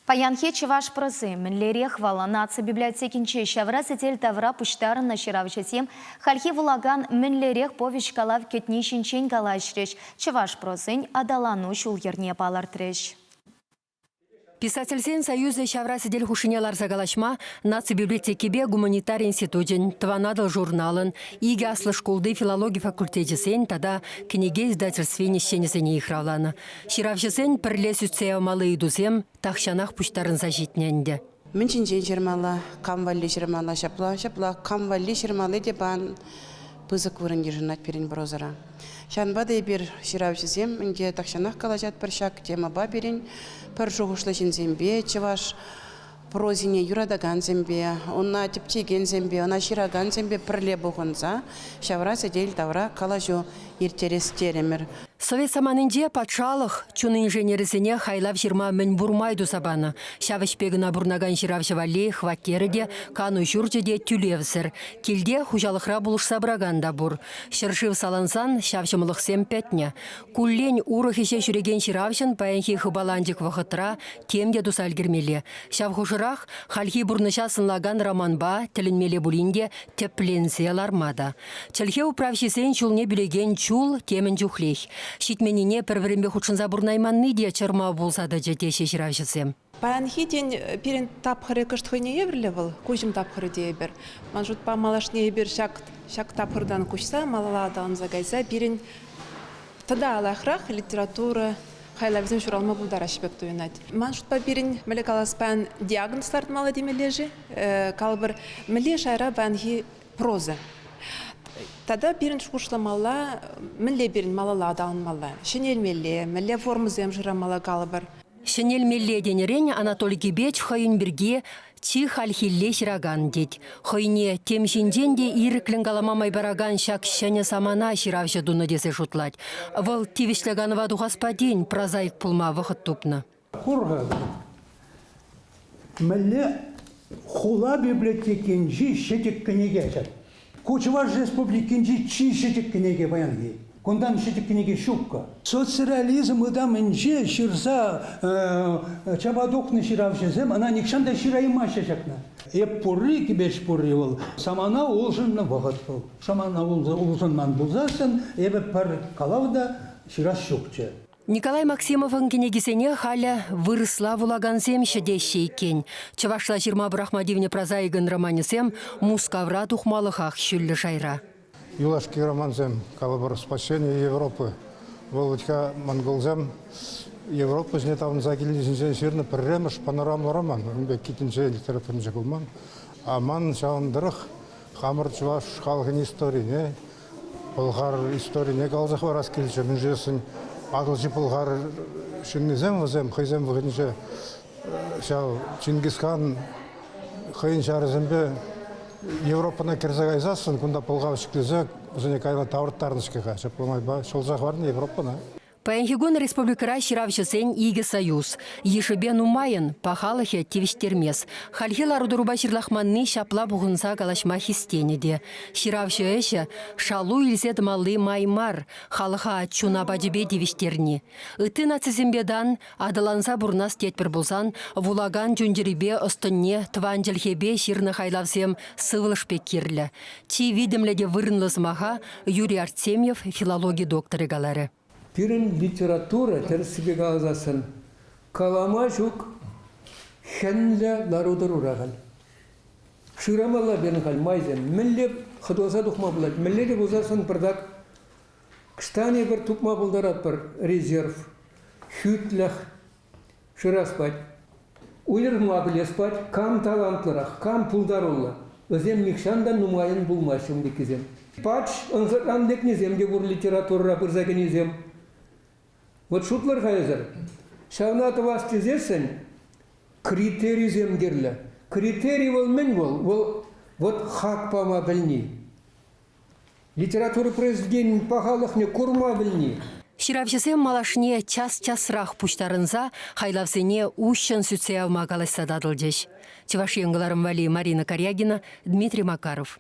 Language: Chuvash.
Паянхи чӑваш прози мӗнлерех вӑл? Наци библиотекинче ҫавра сӗтел тавра пуҫтарӑннӑ ҫыравҫӑсем хальхи вулакан мӗнлерех повеҫ-калав кӗтни ҫинчен калаҫрӗҫ, чӑваш прозин аталану ҫул-йӗрне палӑртрӗҫ. Писательсен союзӗ ҫавра сӗтел хушшине ларса калаҫма Наци библиотекипе гуманитари институчӗн, Тӑван Атӑл журналӑн, икӗ аслӑ шкулти филологи факультечӗсен тата кӗнеке издательствин ӗҫченӗсене йыхравланӑ. Ҫыравҫӑсен пӗрле сӳтсе явмалли ыйтусем тахҫанах пуҫтарӑнса ҫитнӗ ӗнтӗ. Мӗн ҫинчен ҫырмалла, кам валли ҫырмалла, ҫапла, ҫапла, кам валли ҫырмалли те пан пысӑк вырӑн йышӑнать пирӗн прозӑра. Ҫавӑнпа та эпир, ҫыравҫӑсем, ӗнтӗ тахҫанах калаҫатпӑр ҫак темӑпа пирӗн пӗр шухӑшлӑ ҫынсемпе, чӑваш прозине юратакансемпе, ӑна тӗпчекенсемпе, ӑна ҫыракансемпе пӗрле пухӑнса ҫавра сӗтел тавра калаҫу ирттерес терӗмӗр. Совет саманинче патшалӑх чун инженерӗсене хайлав ҫырма мӗнпур май туса панӑ. Ҫав ӗҫпе кӑна пурӑнакан ҫыравҫӑ валли хваттерӗ те, кану ҫурчӗ те тӳлевсӗр. Килте хуҫалӑхра пулӑшса пыракан та пур. Ҫӗршыв салансан ҫав ҫӑмӑллӑхсем пӗтнӗ. Куллен урӑх ӗҫе ҫӳрекен ҫыравҫӑн паянхи хыпаланчӑк вӑхӑтра тем те туса ӗлкӗрмелле. Ҫав хушӑрах хальхи пурнӑҫа сӑнлакан романпа тӗлӗнмелле пулин те тӗпленсе ларма та. Чӗлхе управҫисен ҫулне пӳлекен чул темӗн чухлех. Ҫитменнине пӗр-пӗринпе хутшӑнса пурӑнайманни те чӑрмав пулса тӑчӗ теҫҫӗ ҫыравҫӑсем. Паянхи тен пирӗн тапхӑрӗ кӑшт хӑйне евӗрлӗ вӑл, куҫӑм тапхӑрӗ тейӗпӗр. Ман шутпа, малашне эпир ҫак, ҫак тапхӑртан куҫса малалла аталанса кайса пирӗн тата лайӑхрах литература хайлавӗсем ҫуралма пултараҫҫӗ пек туйӑнать. Ман шутпа, пирӗн, мӗнле калас, паян диагноз лартмалла темелле-ши? Калӑпӑр, мӗнле шайра паянхи проза. Тата пирӗн шухӑшламалла, мӗнле пирӗн малалла аталанмалла, ҫӗнелмелле, мӗнле формӑсем шырамалла калӑпӑр. Ҫӗнелмелле тенӗрен Анатолий Кипеч хӑйӗн пирки чи хальхилле ҫыракан тет. Хӑйне тем ҫинчен те ирӗклӗн калама май паракан ҫак ҫӗнӗ самана ҫыравҫӑ тунӑ тесе шутлать. Вӑл тивӗҫлӗ канӑва тухаспа тин прозаик пулма вӑхӑт тупнӑ. Кур-ха, мӗнле хула библиотекинчи ҫӗтӗк кӗнеке ҫак. Ку Чӑваш Республикинчи чи ҫӗтӗк кӗнеке паянхи. Кунтан ҫӗтӗк кӗнеке ҫуккӑ. Соцреализм ытамӗнче ҫырса чапа тухнӑ ҫыравҫӑсем ӑна нихҫан та ҫыраймаҫҫӗ ҫакна. Эп пурри, Кипеч пурри вӑл самана улшӑннӑ вӑхӑт вӑл. Самана улшӑнман пулсассӑн эпӗ пӗр калав та ҫырас ҫукчӗ. Николай Максимовӑн кӗнекисене халӗ вырӑсла вулакансем ҫӗтеҫҫӗ иккен. Чӑвашла ҫырма пӑрахма тивнӗ прозаикӑн романӗсем Мускавра тухмалӑхах ҫӳллӗ шайра. Юлашки романсем, калӑпӑр, «Спасение Европы». Вӑл вӗт-ха монголсем Европа ҫине таврӑнса килни ҫинчен ҫырнӑ пӗрремӗш панорамлӑ роман. Ун пекки тӗнче литературинче пулман. А ман ҫавӑн тӑрӑх хамӑр чӑваш халӑхӗн историне, Пӑлхар историне каласа хӑварас килчӗ. Мӗншӗн Атӑлҫи Пӑлхар ҫыннисем вӗсем хӑйсем вӑхӑтӗнче ҫав Чингисхан хӑйӗн ҫарӗсемпе Европӑна кӗрсе кайсассӑн кунта пӑлхав ҫӗклесе вӗсене кайма тавӑрттарнӑ-ҫке-ха. Ҫапла майпа ҫӑлса хӑварнӑ Европӑна. Паянхи кун республикӑра ҫыравҫӑсен икӗ союз. Йышӗпе нумайӑн, пахалӑхӗ тивӗҫтермест. Хальхи лару-тӑрупа ҫырлахманни ҫапла пухӑнса калаҫма хистенӗ те. Ҫыравҫӑ ӗҫӗ шалу илсе тӑмалли май мар, халӑха чун апачӗпе тивӗҫтерни. Ытти нацисемпе тан аталанса пурӑнас тетпӗр пулсан вулакан чун-чӗрипе ӑс-тӑнне тӑван чӗлхепе ҫырнӑ хайлавсем сывлӑш пек кирлӗ. Чи витӗмлӗ те вырӑнлӑ сӑмаха Юрий Артемьев филологи докторӗ каларӗ. Пирӗн литература, тӗрӗссипе каласассӑн, калама ҫук хӗнлӗ лару-тӑрура халь. Шырамалла пирӗн халь майсем. Мӗнле хӑтӑлса тухма пулать, мӗнле те пулсассӑн пӑртак кӑштан эпир тупма пултаратпӑр резерв, хӳтлӗх шырас пать. Уйрӑлма пӗлес пать, кам талантлӑрах, кам пултаруллӑ. Вӗсем нихҫан та нумайӑн пулмаҫҫӗ ун пеккисем. Пач ӑнсӑртран лекнисем те пур литературӑра пырса кӗнисем. Вот шутлӑр-ха эсӗр. Ҫавна тӑвас тесессӗн критерисем кирлӗ. Критери вӑл мӗн вӑл? Вӑл вот хак пама пӗлни. Литература произведенийӗн пахалӑхне курма пӗлни. Ҫыравҫӑсем малашне час-часрах пуҫтарӑнса хайлавсене уҫҫӑн сӳтсе явма калаҫса татӑлчӗҫ. Чӑваш Ен кӑларӑм валли Марина Карягина, Дмитрий Макаров.